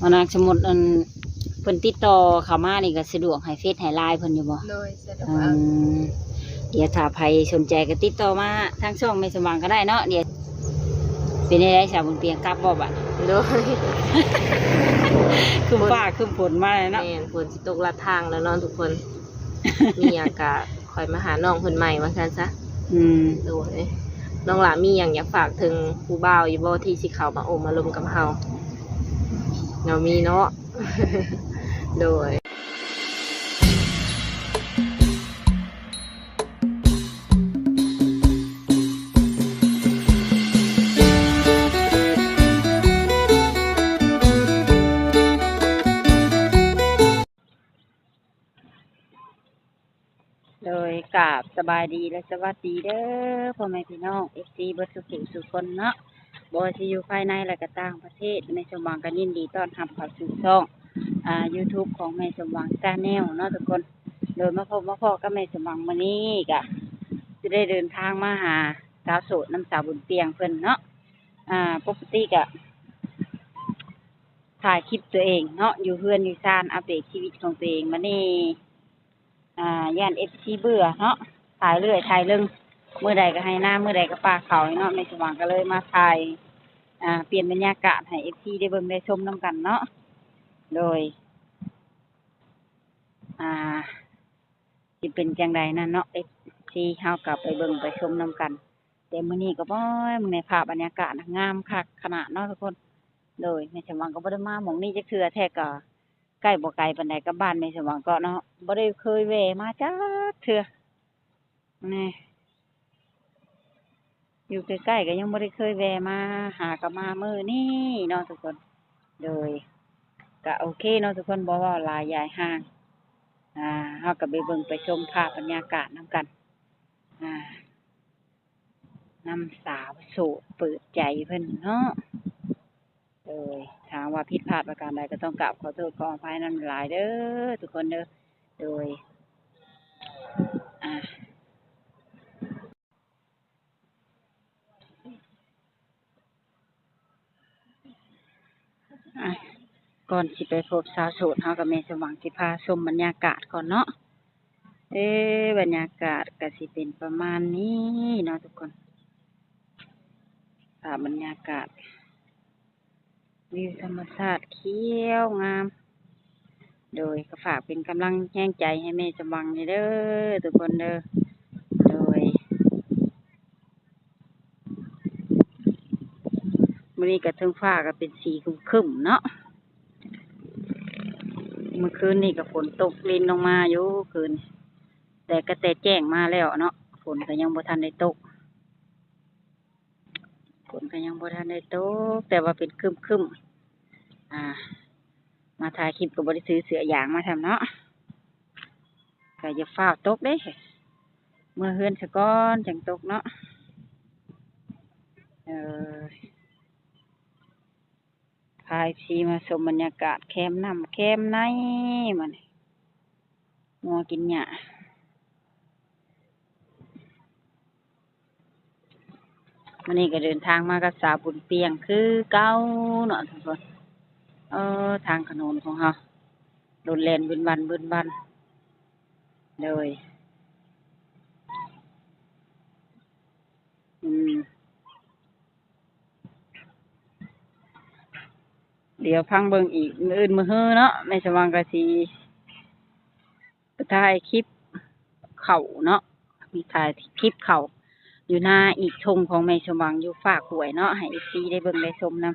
ວ່ານາງ ສົມມຸດອັນ ເພິ່ນຕິດຕໍ່ເຂົ້າມານີ້ກໍສະດວກໃຫ້ເຟສໃຫ້ລາຍເພິ່ນຢູ່ບໍ່? ໂດຍ ສະດວກ ອືມ ດຽວຖ້າໃຜສົນໃຈກໍຕິດຕໍ່ມາທາງຊ່ອງແມ່ສົມຫວັງກໍໄດ້ເນາະ. ດຽວ ເປັນໄດ້ ສາວບຸນປຽງ ກັບບໍ່ບາດ? ໂດຍ ຄືຟ້າຄືຝົນມາແລ້ວເນາະ. ແມ່ນ ຝົນຊິຕົກລັດທາງແລ້ວເນາະທຸກຄົນ. ມີຫຍັງກະຄ່ອຍມາຫານ້ອງເພິ່ນໃໝ່ວ່າຊັ້ນຊະ. ອືມ ໂດຍ ນ້ອງຫຼ້າມີຫຍັງຢາກຝາກເຖິງຜູ້ບ່າວຢູ່ບໍ່ ທີ່ຊິເຂົ້າມາໂອ້ມາລົມກັບເຮົາ? ເຮົາມີເນາະ. ໂດຍ ໂດຍ ກາບສະບາຍດີ ແລະ ສະຫວັດດີເດີ ພໍ່ແມ່ພີ່ນ້ອງ ເອັຟຊີ ເບິດສູ່ຜູ້ສູ່ຄົນເນາະ, ບໍ່ວ່າຊິຢູ່ພາຍໃນ ແລະ ກະຕ່າງປະເທດ, ແມ່ສົມຫວັງກໍຍິນດີຕ້ອນຮັບເຂົ້າສູ່ຊ່ອງ ອ່າ ຢູທູບ ຂອງແມ່ສົມຫວັງ Channel ເນາະທຸກຄົນ. ໂດຍ ມາພົບມາພໍ້ກັບແມ່ສົມຫວັງມື້ນີ້ ກະຊິໄດ້ເດີນທາງມາຫາສາວໂສດນຳສາວບຸນປຽງເພິ່ນເນາະ. ອ່າ ປົກກະຕິກະຖ່າຍຄລິບຕົວເອງເນາະ ຢູ່ເຮືອນຢູ່ຊານ ອັບເດດຊີວິດຂອງຕົວເອງ. ບັດນີ້ ອ່າ ຢ້ານເອັຟຊີເບື່ອເນາະ ຖ່າຍເລື້ອຍຖ່າຍເລິງ ມື້ໃດກໍໄຮ່ນາ ມື້ໃດກໍປ່າເຂົ້າເນາະ. ແມ່ສົມຫວັງກໍເລີຍມາຖ່າຍ ອ່າ ປ່ຽນບັນຍາກາດໃຫ້ເອັຟຊີໄດ້ເບິ່ງໄດ້ຊົມນຳກັນເນາະ. ໂດຍ ອ່າ ຊິເປັນຈັ່ງໃດນັ້ນເນາະ ເອັຟຊີ ເຮົາກໍໄປເບິ່ງໄປຊົມນຳກັນ. ແຕ່ມື້ນີ້ກໍ ໂອ້ຍ ເບິ່ງໃນພາບບັນຍາກາດນະ ງາມຄັກຂະໜາດເນາະທຸກຄົນ. ໂດຍ ແມ່ສົມຫວັງກໍບໍ່ໄດ້ມາໝ່ອງນີ້ຈັກເທື່ອ ແທ້ກໍ ໃກ້ບໍ່ໄກປານໃດກັບບ້ານແມ່ສົມຫວັງເກາະເນາະ, ບໍ່ໄດ້ເຄີຍແວ່ມາຈັກເທື່ອ. ນີ້ ຢູ່ໃກ້ໆກໍຍັງບໍ່ໄດ້ເຄີຍແວ່ມາຫາ, ກໍມາມື້ນີ້ເນາະທຸກຄົນ. ໂດຍ ກະໂອເຄເນາະທຸກຄົນ, ບໍ່ເວົ້າຫຼາຍຢາຍຫ່າງ. ອ່າ ເຮົາກໍໄປເບິ່ງໄປຊົມພາບບັນຍາກາດນຳກັນ ອ່າ ນຳສາວໂສດເປີດໃຈເພິ່ນເນາະ. ໂດຍ ຖ້າຫາກວ່າຜິດພາດປະການໃດ ກໍຕ້ອງກາບຂໍໂທດຂໍອະໄພນຳຫຼາຍເດີທຸກຄົນເດີ. ໂດຍ ອ່າ ອ່າ ກ່ອນຊິໄປພົບສາວໂສດ ເຮົາກັບແມ່ສົມຫວັງຊິພາຊົມບັນຍາກາດກ່ອນເນາະ. ເອີ ບັນຍາກາດກໍຊິເປັນປະມານນີ້ເນາະທຸກຄົນ, ພາບບັນຍາກາດ ວິວທຳມະຊາດຂຽວງາມ. ໂດຍ ກໍຝາກເປັນກຳລັງແຮງໃຈໃຫ້ແມ່ສົມຫວັງແດ່ເດີທຸກຄົນເດີ. ໂດຍ ມື້ນີ້ກໍເທິງຟ້າກໍເປັນສີຄຶ້ມໆເນາະ, ມື້ຄືນນີ້ກໍຝົນຕົກລິນລົງມາຢູ່ຄືນ, ແຕ່ກໍແຕ່ແຈ້ງມາແລ້ວເນາະ ຝົນກໍຍັງບໍ່ທັນໄດ້ຕົກ. ຝົນກໍຍັງບໍ່ທັນໄດ້ຕົກ ແຕ່ວ່າເປັນຄຶ້ມໆ. ອ່າ ມາຖ່າຍຄລິບກໍບໍ່ໄດ້ຖືເສື້ອຢາງມານຳເນາະ, ກໍຢ່າຟ້າວຕົກເດ້, ເມືອເຮືອນສາກ່ອນຈັ່ງຕົກເນາະ. ເອີ ພາເອັຟຊີມາຊົມບັນຍາກາດແຄມນ້ຳແຄມໃນ ມື້ນີ້ງົວກິນຫຍ້າ. ມື້ນີ້ກໍເດີນທາງມາກັບສາວບຸນປຽງຄືເກົ່າເນາະທຸກຄົນ. ເອີ ທາງຖະໜົນຂອງເຮົາ ລົດແລ່ນບຶນບັນບຶນບັນ. ໂດຍ ອືມ ດຽວຟັງເບິ່ງອີກ ມື້ອື່ນມື້ຮືເນາະ ແມ່ສະຫວ່າງກໍຊິໄປຖ່າຍຄລິບເຂົ້າເນາະ, ມີຖ່າຍຄລິບເຂົ້າຢູ່ນາອີກທົ່ງຂອງແມ່ສະຫວ່າງຢູ່ຟາກຫ້ວຍເນາະ ໃຫ້ເອັຟຊີໄດ້ເບິ່ງໄດ້ຊົມນຳ.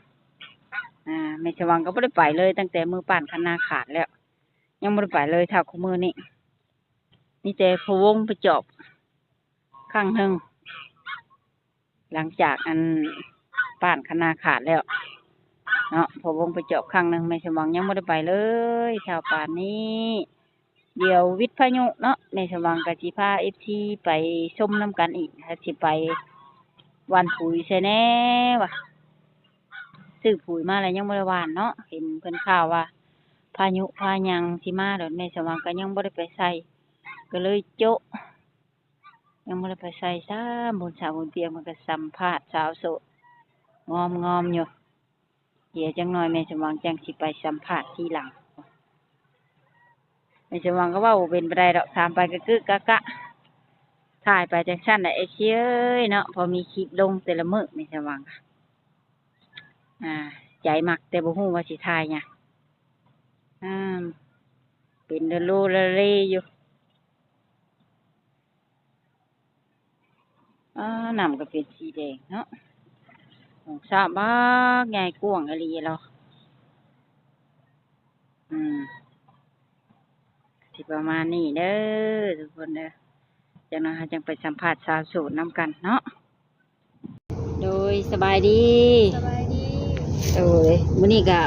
ອ່າ ແມ່ສະຫວ່າງກໍບໍ່ໄດ້ໄປເລີຍ ຕັ້ງແຕ່ມື້ປ້ານຄັນນາຂາດແລ້ວ ຍັງບໍ່ໄດ້ໄປເລີຍເທົ່າຄຸມື້ນີ້. ມີແຕ່ພະວົງໄປຈອບຄັ້ງໜຶ່ງ ຫຼັງຈາກອັນປ້ານຄັນນາຂາດແລ້ວເນາະ, ພະວົງໄປຈອບຄັ້ງໜຶ່ງ ແມ່ສະຫວ່າງຍັງບໍ່ໄດ້ໄປເລີຍເທົ່າປານນີ້. ດຽວວິດພາຍຸເນາະ ແມ່ສະຫວ່າງກໍຊິພາເອັຟຊີໄປຊົມນຳກັນອີກ ຖ້າຊິໄປຫວ່ານປຸຍໃສ່ແດ່ວ່າ ຊື້ປຸຍມາແລ້ວຍັງບໍ່ໄດ້ຫວ່ານເນາະ, ເຫັນເພິ່ນຂ່າວວ່າພາຍຸພາຫຍັງຊິມາໂດດ ແມ່ສະຫວ່າງກໍຍັງບໍ່ໄດ້ໄປໃສ່ ກໍເລີຍໂຈະ ຍັງບໍ່ໄດ້ໄປໃສ່ຊ້ຳ. ບຸນສາວບຸນປຽງເພິ່ນກໍສຳພາດສາວໂສດງອມໆຢູ່. ດຽວຈັກໜ່ອຍແມ່ສົມຫວັງຈັ່ງຊິໄປສຳພາດທີຫຼັງ. ແມ່ສົມຫວັງກໍເວົ້າບໍ່ເປັນປານໃດດອກ, ຖາມໄປກະກຶກກະກະ, ຖ່າຍໄປຈັ່ງຊັ້ນແຫຼະ ເອັຟຊີເອີຍເນາະ, ພໍມີຄລິບລົງແຕ່ລະມື້ແມ່ສົມຫວັງ. ອ່າ ໃຈມັກແຕ່ບໍ່ຮູ້ວ່າຊິຖ່າຍຫຍັງ. ອ່າ ເປັນໂລເລຢູ່. ອ່າ ນ້ຳກໍເປັນສີແດງເນາະ. ຫ້ອງສະບັກໃຫຍ່ກວ້າງອີ່ຫຼີເນາະ. ອືມ ຊິປະມານນີ້ເດີທຸກຄົນເດີ. ຈັກໜ່ອຍເຮົາຈັ່ງໄປສຳພາດສາວໂສດນຳກັນເນາະ. ໂດຍ ສະບາຍດີ. ສະບາຍດີ. ໂດຍ ມື້ນີ້ກໍ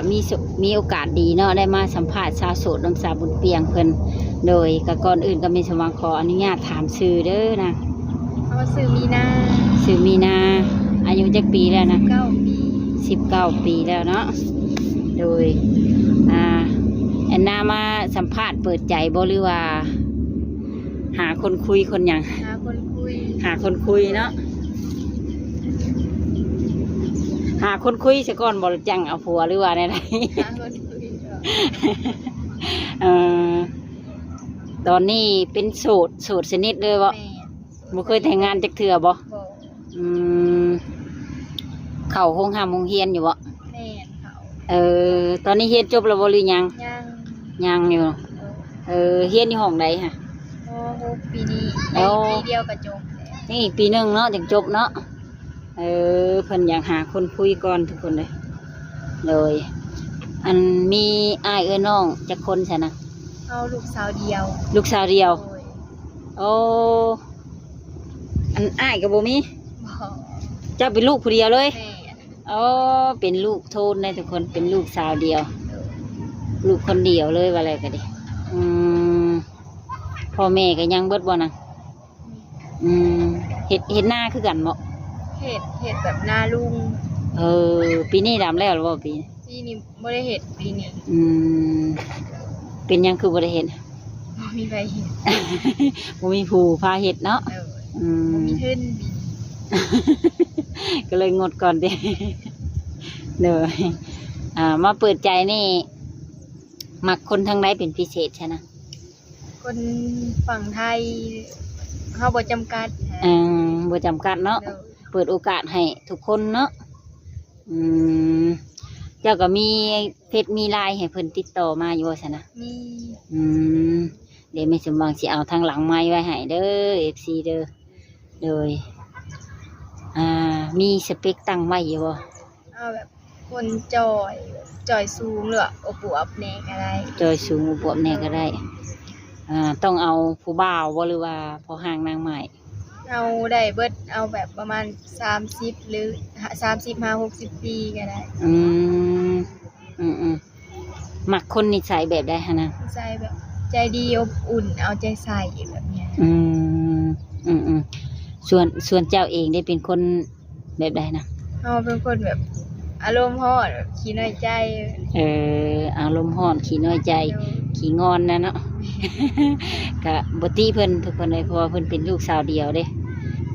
ມີໂອກາດດີເນາະ ໄດ້ມາສຳພາດສາວໂສດນຳສາວບຸນປ່ຽງເພິ່ນ. ໂດຍ ກໍກ່ອນອື່ນກໍມີສະຫວັງຂໍອະນຸຍາດຖາມຊື່ເດີນາງ. ເຮົາຊື່ມີນາ. ຊື່ມີນາ. ອາຍຸຈັກປີແລ້ວນາງ? ສິບເກົ້າປີ. ສິບເກົ້າປີແລ້ວເນາະ. ໂດຍ ອ່າ ແອນນາມາສຳພາດເປີດໃຈບໍ່ ຫຼືວ່າຫາຄົນຄຸຍຄົນຫຍັງ? ຫາຄົນຄຸຍ. ຫາຄົນຄຸຍເນາະ. ຫາຄົນຄຸຍຊະກ່ອນບໍ່ ຈັ່ງເອົາຜົວ ຫຼືວ່າແນວໃດ? ຫາຄົນຄຸຍກ່ອນ. ເອີ ຕອນນີ້ເປັນໂສດ ໂສດສະໜິດເລີຍບໍ່? ແມ່ນ. ບໍ່ເຄີຍແຕ່ງງານຈັກເທື່ອບໍ່? ບໍ່. ອືມ ເຂົ້າໂຮງຮ່ຳໂຮງຮຽນຢູ່ບໍ່? ແມ່ນ ເຂົ້າ. ເອີ ຕອນນີ້ຮຽນຈົບແລ້ວບໍ່ ຫຼືຍັງ? ຍັງ. ຍັງຢູ່. ໂດຍ. ເອີ ຮຽນຢູ່ຫ້ອງໃດຫະ? ມໍຫົກປີນີ້. ໂອ້ ໄດ້ປີດຽວກໍຈົບແລ້ວ. ຍັງອີກປີໜຶ່ງເນາະ ຈັ່ງຈົບເນາະ. ເອີ ເພິ່ນຢາກຫາຄົນຄຸຍກ່ອນທຸກຄົນເລີຍ. ໂດຍ ອັນ ມີອ້າຍເອື້ອຍນ້ອງຈັກຄົນຊະນະ? ເຮົາລູກສາວດຽວ. ລູກສາວດຽວ. ໂດຍ. ໂອ້ ອັນອ້າຍກໍບໍ່ມີ? ບໍ່. ເຈົ້າເປັນລູກຜູ້ດຽວເລີຍ? ແມ່ນ. ໂອ້ ເປັນລູກໂທນເດ້ທຸກຄົນ ເປັນລູກສາວດຽວ. ໂດຍ. ລູກຄົນດຽວເລີຍວ່າແລ້ວກໍດີ. ອືມ ພໍ່ແມ່ກໍຍັງເບິດບໍ່ນະ? ອືມ ເຮັດ ເຮັດນາຄືກັນບໍ່? ເຮັດ ເຮັດແບບນາລຸງ. ເອີ ປີນີ້ດຳແລ້ວຫຼືບໍ່ປີນີ້? ປີນີ້ບໍ່ໄດ້ເຮັດປີນີ້. ອືມ ເປັນຫຍັງຄືບໍ່ໄດ້ເຮັດ? ບໍ່ມີໃຜເຮັດ. ບໍ່ມີຜູ້ພາເຮັດເນາະ. ໂດຍ. ອືມ ບໍ່ມີທຶນປີນີ້ ກໍເລີຍງົດກ່ອນຕິ. ໂດຍ. ອ່າ ມາເປີດໃຈນີ້ ມັກຄົນທາງໃດເປັນພິເສດຊະນະ? ຄົນຝັ່ງໄທ ເຮົາບໍ່ຈຳກັດ. ເອີ ບໍ່ຈຳກັດເນາະ. ໂດຍ. ເປີດໂອກາດໃຫ້ທຸກຄົນເນາະ. ອືມ ເຈົ້າກໍມີເຟສມີລາຍໃຫ້ເພິ່ນຕິດຕໍ່ມາຢູ່ບໍ່ຊະນະ? ມີ. ອືມ ດຽວແມ່ສົມຫວັງຊິເອົາທາງຫຼັງໄມໄວ້ໃຫ້ເດີ ເອັຟຊີເດີ. ໂດຍ. ອ່າ ມີສະເປັກຕັ້ງໄວ້ຢູ່ບໍ່? ເອົາແບບຄົນຈ່ອຍ ຈ່ອຍສູງ ຫຼືວ່າອວບໆແດ່ກໍໄດ້. ຈ່ອຍສູງອວບໆແດ່ກໍໄດ້. ອ່າ ຕ້ອງເອົາຜູ້ບ່າວບໍ່ ຫຼືວ່າພໍ່ຮ້າງນາງໝ້າຍ? ເອົາໄດ້ເບິດ ເອົາແບບປະມານສາມສິບ ຫຼື ສາມສິບຫາຫົກສິບປີກໍໄດ້. ອືມ ອືມໆ ມັກຄົນນິໄສແບບໃດຫັ້ນນະ? ນິໄສແບບໃຈດີ ອົບອຸ່ນ ເອົາໃຈໃສ່ແບບນີ້. ອືມ ອືມໆ ສ່ວນ ສ່ວນເຈົ້າເອງເດ ເປັນຄົນ ແບບໃດນະ? ເຮົາເປັນຄົນແບບອາລົມຮ້ອນ ແບບຂີ້ນ້ອຍໃຈ. ເອີ ອາລົມຮ້ອນ ຂີ້ນ້ອຍໃຈ. ໂດຍ. ຂີ້ງອນນະເນາະ. ກະບໍ່ຕິເພິ່ນທຸກຄົນເອີຍ ເພາະວ່າເພິ່ນເປັນລູກສາວດຽວເດ້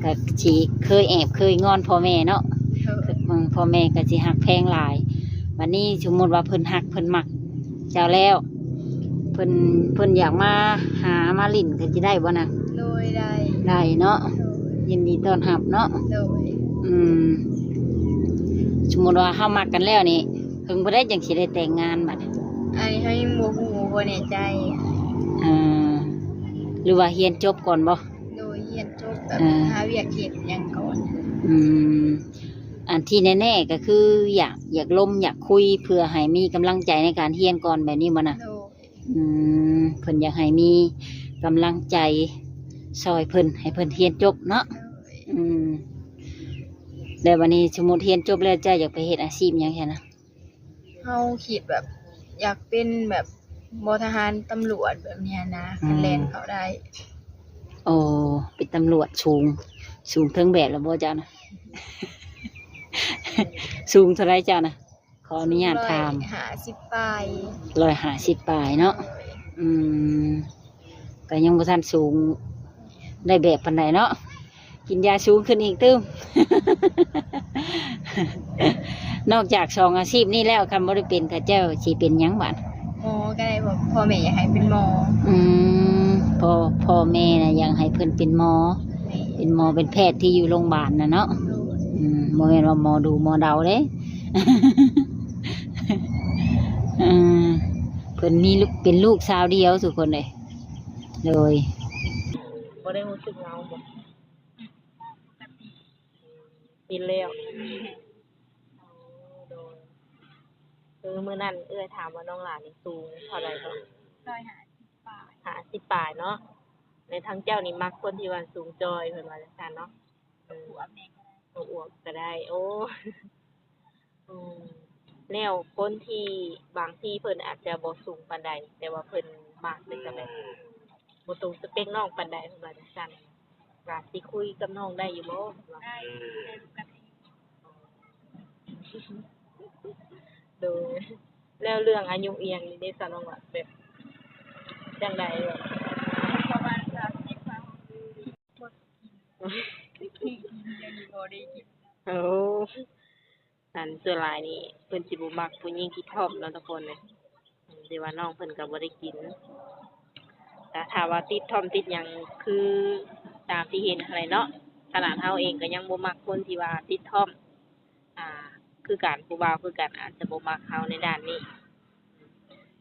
ກະຊິເຄີຍແອບເຄີຍງອນພໍ່ແມ່ເນາະ. ໂດຍ. ເບິ່ງພໍ່ແມ່ກະຊິຮັກແພງຫຼາຍ. ບັດນີ້ສົມມຸດວ່າເພິ່ນຮັກເພິ່ນມັກ ເຈົ້າແລ້ວ ເພິ່ນ ເພິ່ນຢາກມາຫາມາຫຼິ້ນກໍຈະໄດ້ບໍ່ນະ? ໂດຍ ໄດ້ ໄດ້ເນາະ. ໂດຍ. ຍິນດີຕ້ອນຮັບເນາະ. ໂດຍ. ອືມ ສົມມຸດວ່າເຮົາມັກກັນແລ້ວນີ້ ເຖິງຜູ້ໃດຈັ່ງຊິໄດ້ແຕ່ງງານບັດ? ອັນນີ້ເຮົາຍັງບໍ່ຮູ້ ບໍ່ແນ່ໃຈ. ເອີ ຫຼືວ່າຮຽນຈົບກ່ອນບໍ່? ໂດຍ ຮຽນຈົບແບບ ເອີ ຫາວຽກເຮັດຫຍັງກ່ອນ. ອືມ ອັນທີ່ແນ່ໆກໍຄືຢາກ ຢາກລົມ ຢາກຄຸຍ ເພື່ອໃຫ້ມີກຳລັງໃຈໃນການຮຽນກ່ອນ ແບບນີ້ບໍ່ນະ? ໂດຍ. ອືມ ເພິ່ນຢາກໃຫ້ມີກຳລັງໃຈຊ່ອຍເພິ່ນ ໃຫ້ເພິ່ນຮຽນຈົບເນາະ. ໂດຍ. ອືມ ແລ້ວບັດນີ້ສົມມຸດຮຽນຈົບແລ້ວ ເຈົ້າຢາກໄປເຮັດອາຊີບຫຍັງຊັ້ນນະ? ເຮົາຄິດແບບຢາກເປັນແບບ ບໍ່ ທະຫານ ຕຳຫຼວດ ແບບນີ້ນະ. ອືມ ຄັນແລ່ນເຂົ້າໄດ້. ໂອ້ ເປັນຕຳຫຼວດ ສູງ ສູງເຖິງແບບແລ້ວບໍ່ເຈົ້ານະ? ສູງເທົ່າໃດເຈົ້ານະ? ຂໍອະນຸຍາດຖາມ. ຮ້ອຍຫ້າສິບປາຍ. ຮ້ອຍຫ້າສິບປາຍເນາະ. ໂດຍ. ອືມ ກໍຍັງບໍ່ທັນສູງໄດ້ແບບປານໃດເນາະ. ກິນຢາສູງຂຶ້ນອີກຕື່ມ. ນອກຈາກສອງອາຊີບນີ້ແລ້ວ ຄັນບໍ່ໄດ້ເປັນເຂົາເຈົ້າຊິເປັນຫຍັງບາດ? ໝໍກໍໄດ້ ພໍ່ແມ່ຢາກໃຫ້ເປັນໝໍ. ອືມ ພໍ່ ພໍ່ແມ່ນະຢາກໃຫ້ເພິ່ນເປັນໝໍ. ແມ່ນ. ເປັນໝໍເປັນແພດທີ່ຢູ່ໂຮງບານນະເນາະ. ໂດຍ. ອືມ ບໍ່ແມ່ນວ່າໝໍດູໝໍເດົາເດ້. ເອີ ເພິ່ນມີລູກ ເປັນລູກສາວດຽວທຸກຄົນເອີຍ. ໂດຍ. ບໍ່ໄດ້ຮູ້ສຶກເຫງົາບໍ່? ອືມ ປົກກະຕິ. ເຫັນແລ້ວ. ໂດຍ. ເອີ ມື້ນັ້ນເອື້ອຍຖາມວ່ານ້ອງຫຼ້ານີ້ສູງເທົ່າໃດເກາະ? ຮ້ອຍຫ້າສິບປາຍ. ຫ້າສິບປາຍເນາະ. ແລະທາງເຈົ້ານີ້ມັກຄົນທີ່ວ່າສູງຈ່ອຍ ເພິ່ນວ່າຈັ່ງຊັ້ນເນາະ. ເອີ ອວບແດ່ກໍໄດ້. ອວບກໍໄດ້. ໂອ້ ອືມ ແລ້ວຄົນທີ່ບາງທີເພິ່ນອາດຈະບໍ່ສູງປານໃດ ແຕ່ວ່າເພິ່ນມັກ ແລ້ວກໍແບບບໍ່ຕົງສະເປັກນ້ອງປານໃດ ເພິ່ນວ່າຈັ່ງຊັ້ນ ກະຊິຄຸຍກັບນ້ອງໄດ້ຢູ່ບໍ່? ໄດ້ ໄດ້ປົກກະຕິ. ໂດຍ. ແລ້ວເລື່ອງອາຍຸອີ່ຫຍັງນີ້ເດ ສາວນ້ອງຫຼ້າ ແບບຈັ່ງໃດ? ປະມານສາມສິບ ບໍ່ໄດ້ກິນ ບໍ່ໄດ້ກິນ. ໂອ້ ອັນສ່ວນຫຼາຍນີ້ເພິ່ນຊິບໍ່ມັກຜູ້ຍິງທີ່ທ້ອມເນາະທຸກຄົນເອີຍ. ແຕ່ວ່ານ້ອງເພິ່ນກໍບໍ່ໄດ້ກິນ. ແຕ່ຖ້າວ່າຕິດທ້ອມຕິດຫຍັງ ຄືຕາມທີ່ເຫັນຫັ້ນແຫຼະເນາະ, ຂະໜາດເຮົາເອງກໍຍັງບໍ່ມັກຄົນທີ່ວ່າຕິດທ້ອມ ອ່າ ຄືກັນ, ຜູ້ບ່າວຄືກັນ ອາດຈະບໍ່ມັກເຮົາໃນດ້ານນີ້.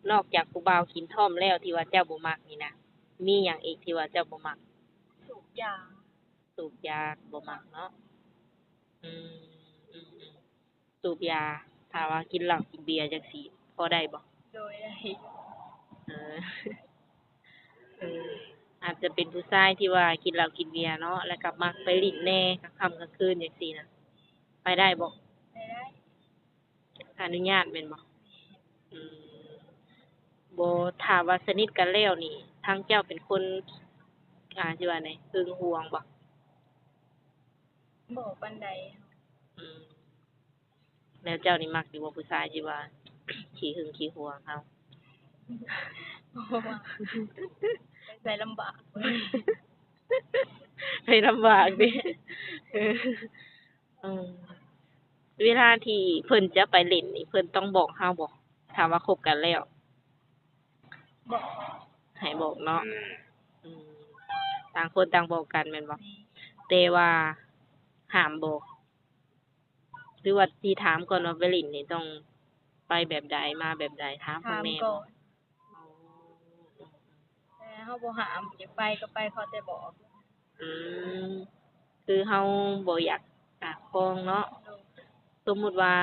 ນອກຈາກຜູ້ບ່າວກິນທ້ອມແລ້ວ ທີ່ວ່າເຈົ້າບໍ່ມັກນີ້ນະ, ມີຫຍັງອີກທີ່ວ່າເຈົ້າບໍ່ມັກ? ສູບຢາ. ສູບຢາບໍ່ມັກເນາະ. ອືມ ອືມ ອືມ. ສູບຢາ ຖ້າວ່າກິນເຫຼົ້າກິນເບຍຈັ່ງຊີ້ ພໍໄດ້ບໍ່? ໂດຍ ໄດ້. ເອີ ເອີ ອາດຈະເປັນຜູ້ຊາຍທີ່ວ່າກິນເຫຼົ້າກິນເບຍເນາະ ແລ້ວກໍມັກໄປຫຼິ້ນແດ່ ກາງຄ່ຳກາງຄືນຈັ່ງຊີ້ນະ ໄປໄດ້ບໍ່? ໄປໄດ້. ອະນຸຍາດແມ່ນບໍ່? ອືມ ບໍ່ ຖ້າວ່າສະໜິດກັນແລ້ວນີ້ ທາງເຈົ້າເປັນຄົນ ອ່າ ຊິວ່າແນວໃດ ຫຶງຫວງບໍ່? ບໍ່ປານໃດ. ອືມ ແລ້ວເຈົ້ານີ້ມັກຢູ່ບໍ່ ຜູ້ຊາຍທີ່ວ່າຂີ້ຫຶງຂີ້ຫວງເຮົາ? ບໍ່ມັກ ໄປໃສລຳບາກ ໄປລຳບາກຕິ. ເອີ ເອີ ເວລາທີ່ເພິ່ນຈະໄປຫຼິ້ນນີ້ ເພິ່ນຕ້ອງບອກເຮົາບໍ່ ຖ້າວ່າຄົບກັນແລ້ວ? ບອກ. ໃຫ້ບອກເນາະ. ອືມ ຕ່າງຄົນຕ່າງບອກກັນແມ່ນບໍ່? ແມ່ນ. ແຕ່ວ່າຫ້າມບອກ ຫຼືວ່າຊິຖາມກ່ອນວ່າໄປຫຼິ້ນນີ້ຕ້ອງໄປແບບໃດ ມາແບບໃດ ຖາມເພິ່ນແມ່ນບໍ່? ຖາມກ່ອນ. ແຕ່ເຮົາບໍ່ຫ້າມ ຢາກໄປກໍໄປ ຂໍແຕ່ບອກ. ອືມ ຄືເຮົາບໍ່ຢາກ ອ່າ ຄອງເນາະ. ໂດຍ. ສົມມຸດວ່າ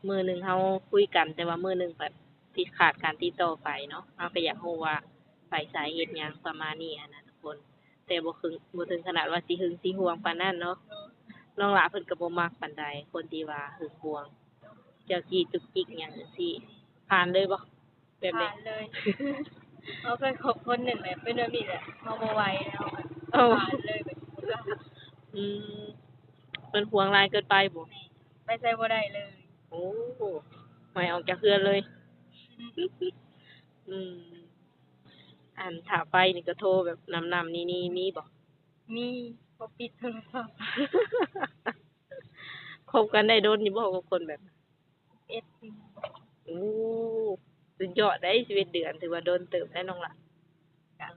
ມື້ໜຶ່ງເຮົາຄຸຍກັນ ແຕ່ວ່າມື້ໜຶ່ງແບບຕິດຂາດການຕິດຕໍ່ໄປເນາະ, ເຮົາກໍຢາກຮູ້ວ່າໄປໃສເຮັດຫຍັງ ປະມານນີ້ຫັ້ນນະທຸກຄົນ. ແຕ່ບໍ່ເຖິງ ບໍ່ເຖິງຂະໜາດວ່າຊິຫຶງຊິຫວງປານນັ້ນເນາະ. ໂດຍ. ນ້ອງຫຼ້າເພິ່ນກໍບໍ່ມັກປານໃດ ຄົນທີ່ວ່າຫຶງຫວງ ເຈົ້າຈີ້ຈຸກຈິກຫຍັງຈັ່ງຊີ້. ຜ່ານເລີຍບໍ່? ແບບໃດ? ຜ່ານເລີຍ. ເຮົາເຄີຍຄົບຄົນໜຶ່ງແຫຼະ ເປັນແບບນີ້ແຫຼະ ເຮົາບໍ່ໄຫວແລ້ວ. ໂອ້ ຜ່ານເລີຍແບບ. ອືມ ເພິ່ນຫວງຫຼາຍເກີນໄປບໍ່? ແມ່ນ. ໄປໃສບໍ່ໄດ້ເລີຍ. ໂອ້ ໄຫວອອກຈາກເຮືອນເລີຍ. ອືມ ອັນຖ້າໄປນີ້ກໍໂທແບບນຳໆນີ້ໆ ມີບໍ່? ມີ ບໍ່ປິດໂທລະສັບ. ຄົບກັນໄດ້ດົນຢູ່ບໍ່ກັບຄົນແບບ ສິບເອັດປີ. ໂອ້ ສຸດຍອດເດ້ ສິບເອັດເດືອນ ຖືວ່າດົນເຕີບໄດ໋ນ້ອງຫຼ້າ. ກະ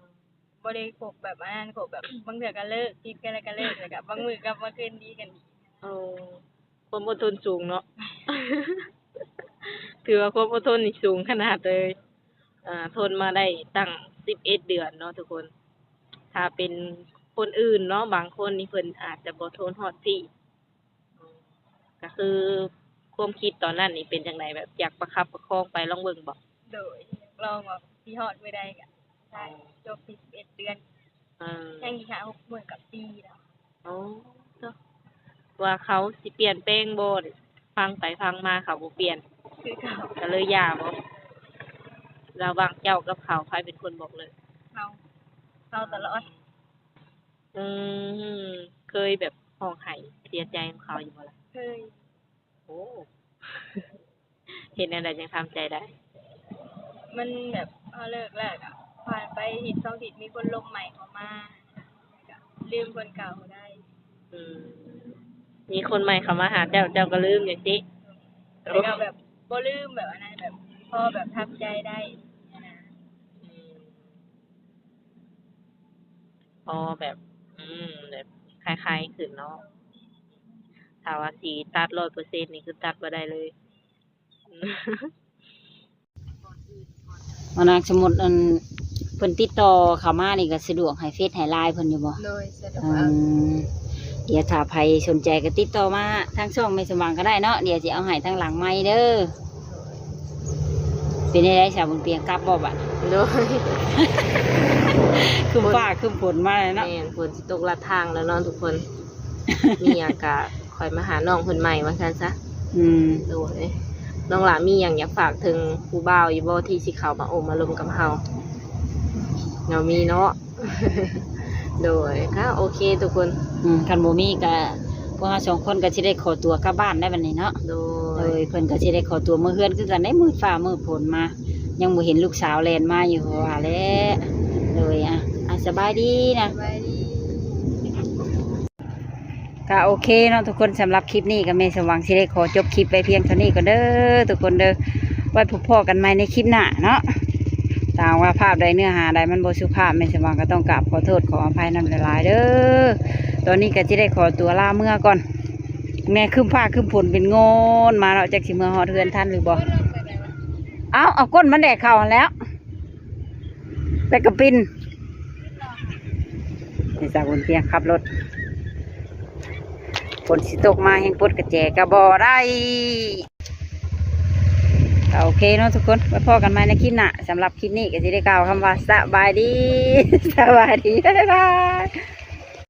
ບໍ່ໄດ້ຄົບແບບອັນນັ້ນ ຄົບແບບບາງເທື່ອກະເລີກ ຜິດກັນແລ້ວກະເລີກ ແລ້ວກະບາງມື້ກັບມາຄືນດີກັນອີກ. ໂອ້ ຄວາມອົດທົນສູງເນາະ. ຖືວ່າຄວາມອົດທົນນີ້ສູງຂະໜາດເລີຍ. ອ່າ ທົນມາໄດ້ຕັ້ງສິບເອັດເດືອນເນາະທຸກຄົນ. ຖ້າເປັນຄົນອື່ນເນາະ ບາງຄົນນີ້ເພິ່ນອາດຈະບໍ່ທົນຮອດພີ້. ກໍຄືຄວາມຄິດຕອນນັ້ນນີ້ເປັນຈັ່ງໃດ? ແບບຢາກປະຄັບປະຄອງໄປລອງເບິ່ງບໍ່? ໂດຍ ຢາກລອງວ່າຊິຮອດມື້ໃດກະໄດ້. ອໍ ຈົບສິບເອັດເດືອນ. ເອີ ຍັງອີກຫ້າຫົກມື້ກະປີແລ້ວ. ໂອ້ ໂທ້ ວ່າເຂົາຊິປ່ຽນແປງບໍ່ ຟັງໄປຟັງມາເຂົາບໍ່ປ່ຽນ ຄືເກົ່າ ກໍເລີຍຢ່າບໍ່? ລະຫວ່າງເຈົ້າກັບເຂົາ ໃຜເປັນຄົນບອກເລີກ? ເຮົາ ເຮົາຕະຫຼອດ. ອືມ ເຄີຍແບບຮ້ອງໄຫ້ເສຍໃຈນຳເຂົາຢູ່ບໍ່ລະ? ເຄີຍ. ໂອ້ ເຮັດແນວໃດຈັ່ງທຳໃຈໄດ້? ມັນແບບເຮົາເລີກແລ້ວກະຜ່ານໄປອາທິດສອງອາທິດ ມີຄົນລົມໃໝ່ເຂົ້າມາ ກະລືມຄົນເກົ່າບໍ່ໄດ້. ອືມ ມີຄົນໃໝ່ເຂົ້າມາຫາເຈົ້າ ເຈົ້າກໍລືມຈັ່ງຊີ້. ແຕ່ກໍແບບບໍ່ລືມ ແບບອັນນັ້ນ ແບບພໍແບບທຳໃຈໄດ້ຫັ້ນນະ. ອືມ ພໍແບບ ອືມ ແບບຄາຍໆຂຶ້ນເນາະ. ຖ້າວ່າຊິຕັດຮ້ອຍເປີເຊັນນີ້ ຄືຕັດບໍ່ໄດ້ເລີຍ. ວ່ານາງ ສົມມຸດ ອັນ ເພິ່ນຕິດຕໍ່ເຂົ້າມານີ້ ກໍສະດວກໃຫ້ເຟສໃຫ້ລາຍເພິ່ນຢູ່ບໍ່? ໂດຍ ສະດວກ. ອືມ ດຽວຖ້າໃຜສົນໃຈກໍຕິດຕໍ່ມາທາງຊ່ອງແມ່ສົມຫວັງກໍໄດ້ເນາະ, ດຽວຊິເອົາໃຫ້ທາງຫຼັງໄມເດີ. ເປັນຈັ່ງໃດສາວບຸນປຽງ ກັບບໍ່ບາດ? ໂດຍ ຄຶ້ມຟ້າຄຶ້ມຝົນມາແລ້ວເນາະ. ແມ່ນ ຝົນຊິຕົກລັດທາງແລ້ວເນາະທຸກຄົນ. ມີຫຍັງກະຄ່ອຍມາຫານ້ອງເພິ່ນໃໝ່ວ່າຊັ້ນຊະ. ອືມ ໂດຍ. ນ້ອງຫຼ້າມີຫຍັງຢາກຝາກເຖິງຜູ້ບ່າວຢູ່ບໍ່ ທີ່ຊິເຂົ້າມາໂອ້ມາລົມກັບເຮົາ? ເຮົາມີເນາະ. ໂດຍ ກະໂອເຄທຸກຄົນ. ອືມ ຄັນບໍ່ມີກະ ພວກເຮົາສອງຄົນກໍຊິໄດ້ຂໍຕົວກັບບ້ານໄດ້ບັດນີ້ເນາະ. ໂດຍ ໂດຍ ເພິ່ນກໍຊິໄດ້ຂໍຕົວເມືອເຮືອນຄືກັນເດ້. ມືດຟ້າມືດຝົນມາ ຍັງບໍ່ເຫັນລູກສາວແລ່ນມາຢູ່ ວ່າແຫຼະ. ໂດຍ ອ່ະ ອ່ະ ສະບາຍດີນະ. ສະບາຍດີ. ກະໂອເຄເນາະທຸກຄົນ, ສຳລັບຄລິບນີ້ກໍແມ່ສົມຫວັງຊິໄດ້ຂໍຈົບຄລິບໄວ້ພຽງເທົ່ານີ້ກ່ອນເດີທຸກຄົນເດີ. ໄວ້ພົບພໍ້ກັນໃໝ່ໃນຄລິບໜ້າເນາະ. ຖ້າຫາກວ່າພາບໃດເນື້ອຫາໃດມັນບໍ່ສຸພາບ ແມ່ສົມຫວັງກໍຕ້ອງກາບຂໍໂທດຂໍອະໄພນຳຫຼາຍໆເດີ. ຕອນນີ້ກໍຊິໄດ້ຂໍຕົວລາເມືອກ່ອນ. ແມ່ຄຶ້ມຟ້າຄຶ້ມຝົນເປັນງອນມາແລ້ວ ຈັກຊິເມືອຮອດເຮືອນທັນຫຼືບໍ່. ເອົາ ເອົາກົ້ນມັນແດດເຂົ້າຫັ້ນແລ້ວ. ແລ້ວກໍປິ່ນ ໃຫ້ສາວບຸນປຽງຂັບລົດ. ຝົນຊິຕົກມາແຮງປົດກະແຈກໍບໍ່ໄດ້. ກໍໂອເຄເນາະທຸກຄົນ, ໄວ້ພໍ້ກັນໃໝ່ໃນຄລິບໜ້າ. ສຳລັບຄລິບນີ້ກໍຊິໄດ້ກ່າວຄຳວ່າ ສະບາຍດີ ສະບາຍດີ ບາຍບາຍ.